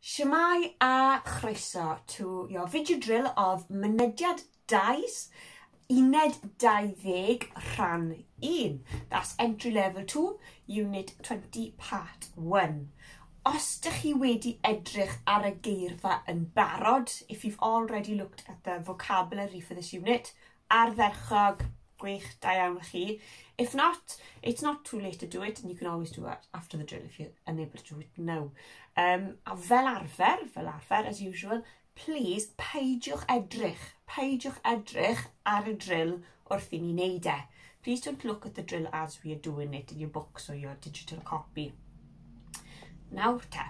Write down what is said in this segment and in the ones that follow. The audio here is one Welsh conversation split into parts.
Shwmae a chroeso to your video drill of Mynediad 2, Uned 20, Rhan 1. That's Entry Level 2, Unit 20, Part 1. Os dych chi wedi edrych ar y geirfa yn barod, if you've already looked at the vocabulary for this unit, ardderchog, gwych, da iawn chi. If not, it's not too late to do it, and you can always do it after the drill if you're unable to do it now. A fel arfer, fel arfer, as usual, please peidiwch edrych, peidiwch edrych ar y drill wrth i ni wneud e. Please don't look at the drill as we are doing it in your books or your digital copy. Nawr te,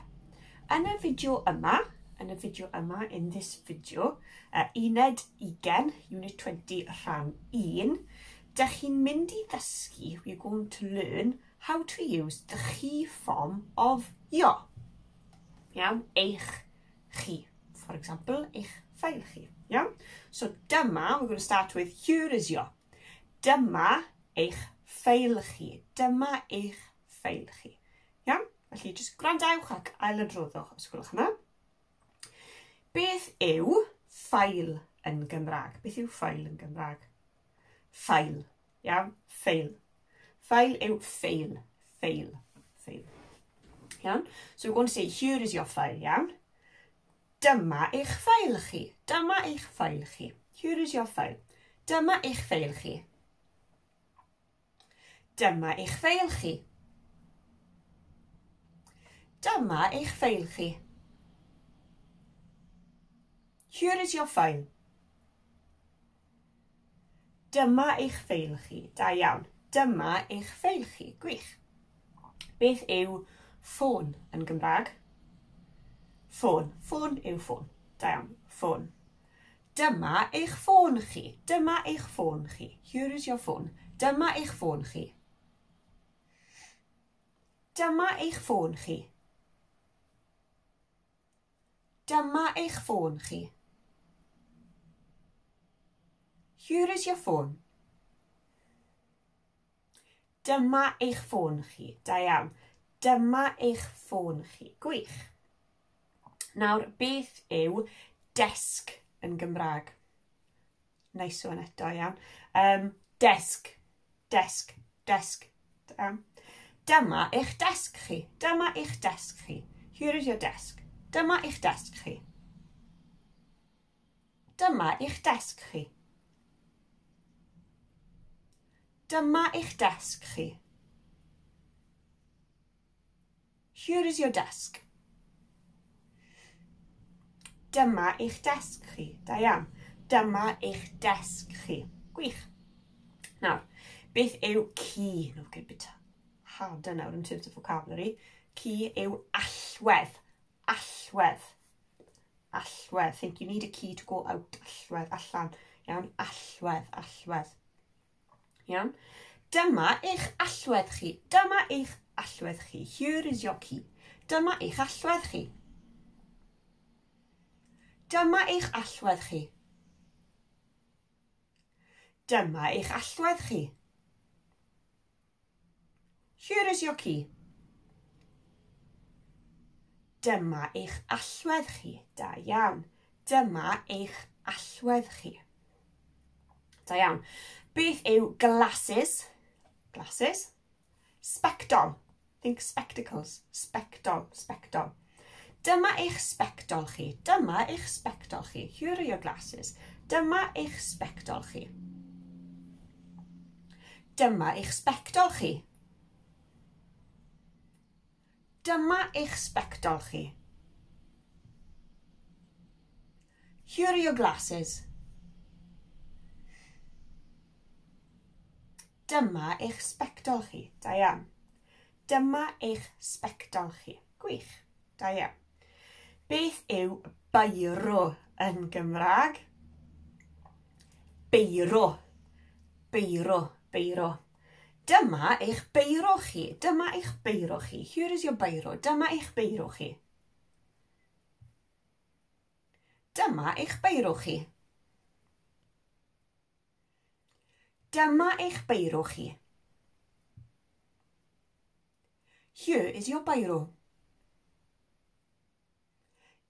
yn y fideo yma, yn y fideo yma, in this video, uned 20, unit 20, rhan 1, dych chi'n mynd i ddysgu, we're going to learn how to use the chi form of your. Iawn, eich chi. For example, eich ffeil chi. Iawn? So dyma, we're going to start with here is your. Dyma eich ffeil chi. Dyma eich ffeil chi. Iawn? Felly, jyst gwrandewch ac ailadroddwch os gwelwch yn dda. Beth yw ffail yn Gymraeg? Beth yw ffail yn Gymraeg? Ffail. Iawn? Ffeil. Ffail yw ffeil. Ffeil. Ffeil. Iawn? So we're going to say, here is your file, iawn? Dyma eich ffeil chi. Dyma eich ffeil chi. Here is your file. Dyma eich ffeil chi. Dyma eich ffeil chi. Dyma eich ffeil chi. Here is your file. Dyma eich ffeil chi. Da iawn. Dyma eich ffeil chi. Gwych. Beth yw ffôn yn Gymraeg? Ffôn. Ffôn yw ffôn. Da iawn. Ffôn. Dyma eich ffôn chi. Dyma eich ffôn chi. Here is your phone. Dyma eich ffôn chi. Dyma eich ffôn chi. Dyma eich ffôn chi. Here is your phone. Dyma eich ffôn chi. Da iawn. Dyma eich ffôn chi. Gwych. Nawr, beth yw desg yn Gymraeg? Nice one eto, iawn. Desg. Desg. Desg. Dyma eich desg chi. Dyma eich desg chi. Here is your desk. Dyma eich desg chi. Dyma eich desg chi. Dyma eich desg chi. Here is your desk. Dyma eich desg chi. Da iawn. Dyma eich desg chi. Gwych. Nawr, beth yw key? Now, get a bit harder now in terms of vocabulary. Key yw allwedd. Allwedd. Allwedd. Think you need a key to go out. Allwedd. Allan. Iawn. Allwedd. Allwedd. Iawn. Dyma eich allwedd chi. Dyma eich allwedd chi. Here is your key. Dyma eich allwedd chi. Dyma eich allwedd chi. Dyma eich allwedd chi. Here is your key. Dyma eich allwedd chi. Da iawn. Dyma eich allwedd chi. Da iawn. Beth yw glasses? Glasses. Sbectol. Think spectacles. Sbectol. Sbectol. Dyma eich sbectol chi. Dyma eich sbectol chi. Here are your glasses. Dyma eich sbectol chi. Dyma eich sbectol chi. Dyma eich sbectol chi. Here are your glasses. Dyma eich sbectol chi. Da iawn. Dyma eich sbectol chi. Gwych. Da iawn. Beth yw beiro yn Gymraeg? Beiro. Beiro. Beiro. Dyma eich beiro chi. Dyma eich beiro chi. Here is your beiro. Dyma eich beiro chi. Dyma eich beiro chi. Dyma eich beiro chi. Here is your biro.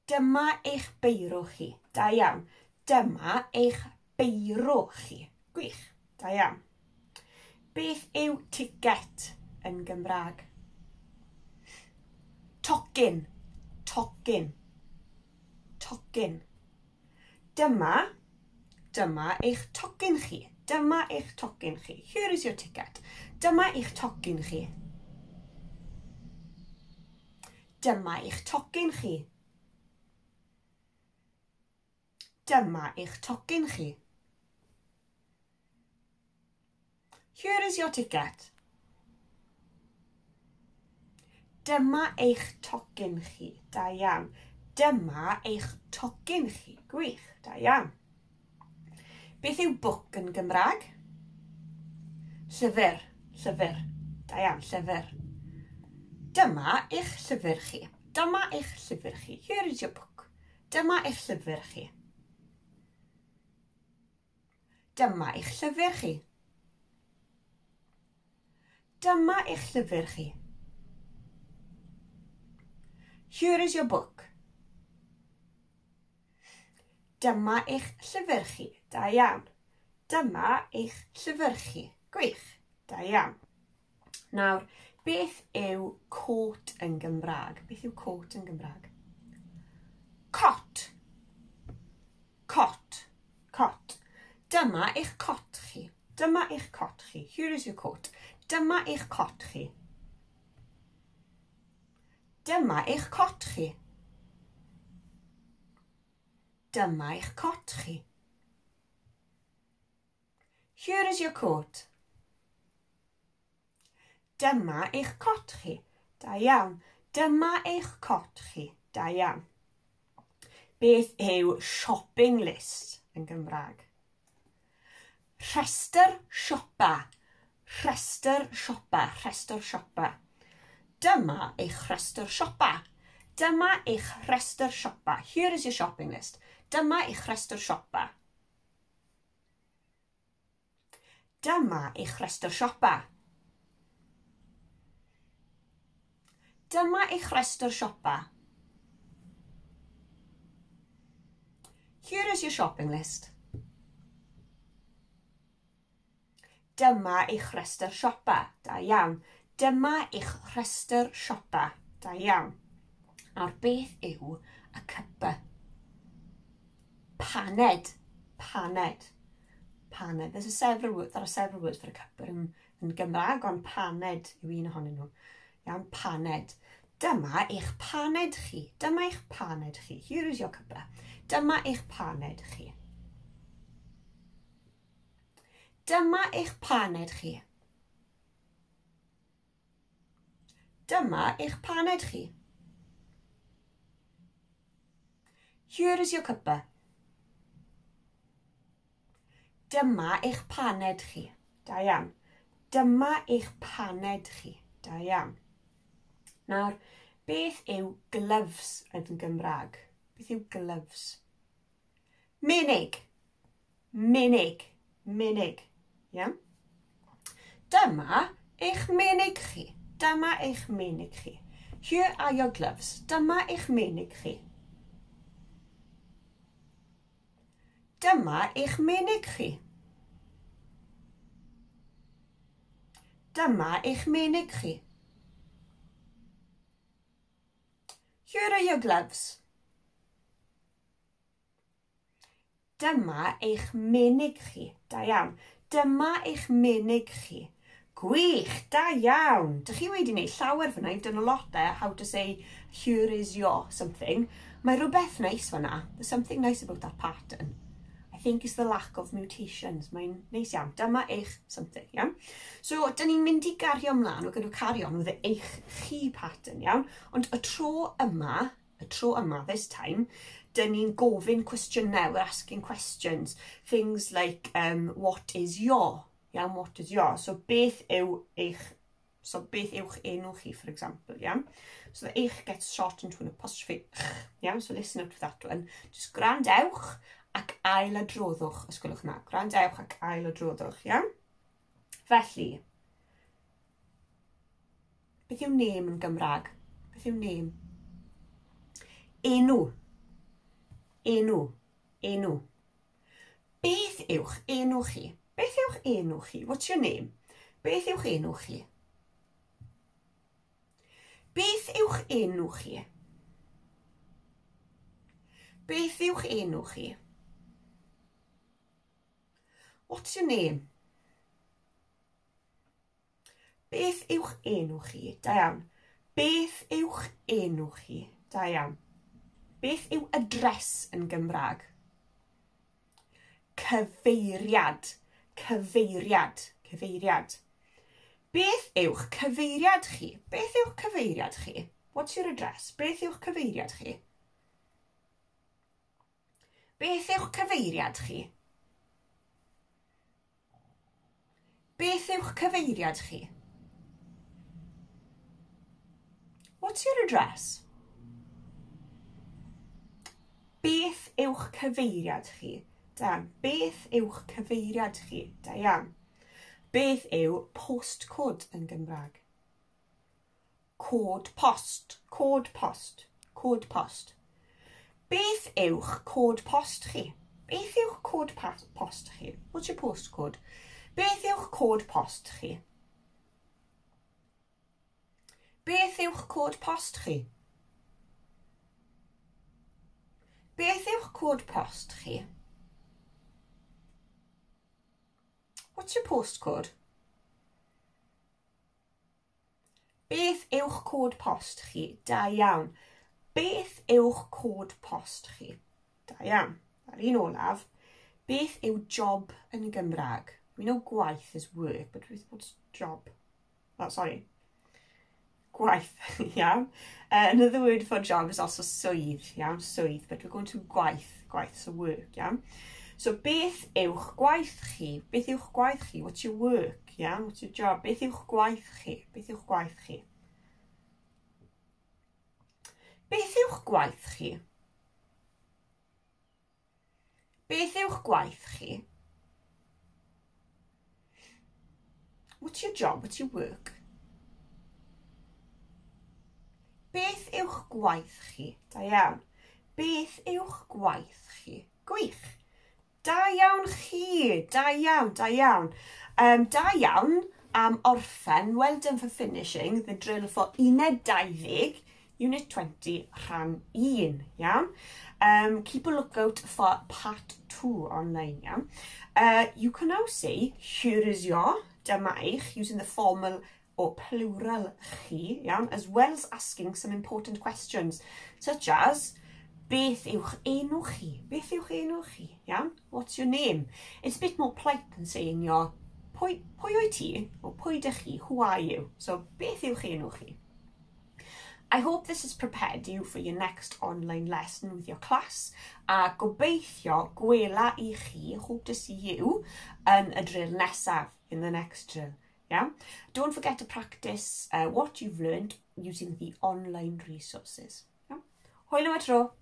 Dyma eich beiro chi. Da iawn. Dyma eich beiro chi. Gwych. Da iawn. Beth yw ticket yn Gymraeg? Tocyn. Tocyn. Tocyn. Dyma, dyma eich tocyn chi. Dyma eich tocyn chi. Here is your ticket. Dyma eich tocyn chi. Dyma eich tocyn chi. Dyma eich tocyn chi. Here is your ticket. Dyma eich tocyn chi. Da iawn. Dyma eich tocyn chi. Gwych. Da iawn. Beth yw book yn Gymraeg? Llyfr. Llyfr. Da iawn, llyfr. Dyma eich llyfr chi. Dyma eich llyfr chi. Here is your book. Dyma eich llyfr chi. Dyma eich llyfr chi. Dyma eich llyfr chi. Here is your book. Dyma eich llyfr chi. Da iawn. Dyma eich llyfr chi. Gwych. Da iawn. Nawr, beth yw cot yn Gymraeg? Beth yw cot yn Gymraeg? Cot. Cot. Cot. Dyma eich cot chi. Dyma eich cot chi. Here is your coat. Dyma eich cot chi. Dyma eich cot chi. Dyma eich cot chi. Here is your coat. Dyma eich cot chi. Da iawn. Dyma eich cot chi. Da iawn. Beth yw shopping list yn Gymraeg? Rhestr siopa. Rhestr siopa. Rhestr siopa. Dyma eich rhestr siopa. Dyma eich rhestr siopa. Here is your shopping list. Dyma eich rhestr siopa. Dyma eich rhestr siopa. Dyma eich rhestr siopa. Here is your shopping list. Dyma eich rhestr siopa. Da iawn. Dyma eich rhestr siopa. Da iawn. Nawr, beth yw y cuppa? Paned. Paned. Paned. There's a several, there are several words for a cuppa yn Gymraeg, ond paned yw un ohonyn nhw. Iawn, paned. Dyma eich paned chi. Dyma eich paned chi. Here is your cuppa. Dyma eich paned chi. Dyma eich paned chi. Dyma eich paned chi. Here is your cuppa. Dyma eich paned chi. Da iawn. Dyma eich paned chi. Da iawn. Nawr, beth yw gloves yn Gymraeg? Beth yw gloves? Menig. Menig. Menig. Iawn? Dyma eich menig chi. Dyma eich menig chi. Here are your gloves. Dyma eich menig chi. Dyma eich menig chi. Dyma eich menig chi. Here are your gloves. Dyma eich menig chi. Da iawn. Dyma eich menig chi. Gwych, da iawn. Dych chi wedi gwneud llawer fyna. You've done a lot there. How to say, here is your something. Mae rhywbeth neis fyna. There's something nice about that pattern. I think it's the lack of mutations. Mae'n neis iawn. Dyma eich something, iawn? So, dyn ni'n mynd i gario ymlaen. We're going to carry on with the eich chi pattern, iawn? Ond y tro yma, this time, dyn ni'n gofyn cwestiynau. We're asking questions. Things like, what is your? Iawn, what is your? So, beth yw eich... So, beth yw'ch enw chi, for example, iawn? So, the eich gets shortened to an apostrophe, iawn? So, listen out for that one. Just gwrandewch ac ailadroddwch, os gwelwch yna. Gwrandewch ac ailadroddwch, iawn? Felly, beth yw name yn Gymraeg? Beth yw name? Enw. Enw. Enw. Beth yw'ch enw chi? Beth yw'ch enw chi? What's your name? Beth yw'ch enw chi? Beth yw'ch enw chi? Beth yw'ch enw chi? What's your name? Beth yw'ch enw chi? Da iawn. Beth yw'ch enw chi? Da iawn. Beth yw address yn Gymraeg? Cyfeiriad. Cyfeiriad. Cyfeiriad. Beth yw'ch cyfeiriad chi? Beth yw'ch cyfeiriad chi? What's your address? Beth yw'ch cyfeiriad chi? Beth yw'ch cyfeiriad chi? Beth yw'ch cyfeiriad chi? What's your address? Beth yw'ch cyfeiriad chi? Da iawn. Beth yw'ch cyfeiriad chi? Da iawn. Beth yw postcode yn Gymraeg? Cod post. Cod post. Cod post. Beth yw'ch cod post chi? Beth yw'ch cod post chi? What's your postcode? Beth yw'ch cod post chi? Beth yw'ch cod post chi? Beth yw'ch cod post chi? What's your postcode? Beth yw'ch cod post chi? Da iawn. Beth yw'ch cod post chi? Da iawn. A'r un olaf, beth yw job yn Gymraeg? We know gwaith is work, but what's job? Oh, sorry. Gwaith, iawn. Another word for job is also swydd, iawn, swydd, but we're going to gwaith, gwaith, so work, iawn. So beth yw'ch gwaith chi? Beth yw'ch gwaith chi? What's your work, iawn? What's your job? Beth yw'ch gwaith chi? Beth yw'ch gwaith chi? Beth yw'ch gwaith chi? Beth yw'ch gwaith chi? What's your job? What's your work? Beth yw'ch gwaith chi? Da iawn. Beth yw'ch gwaith chi? Gwych. Da iawn chi. Da iawn, da iawn. Da iawn am orffen. Well done for finishing the drill for Uned 20, Unit 20, Rhan 1. Iawn? Keep a lookout for part 2 online. Iawn? You can now say, here is your, dyma eich, using the formal or plural chi, iawn, as well as asking some important questions, such as, beth yw'ch enw chi? Beth yw'ch enw chi? Iawn? What's your name? It's a bit more polite than saying your, pwy wyt ti? Or pwy dych chi? Who are you? So, beth yw'ch enw chi? I hope this has prepared you for your next online lesson with your class. A gobeithio gwela i chi, hope to see you, yn y drill nesaf, in the next drill. Yeah? Don't forget to practice what you've learned using the online resources. Yeah? Hwyl am y tro!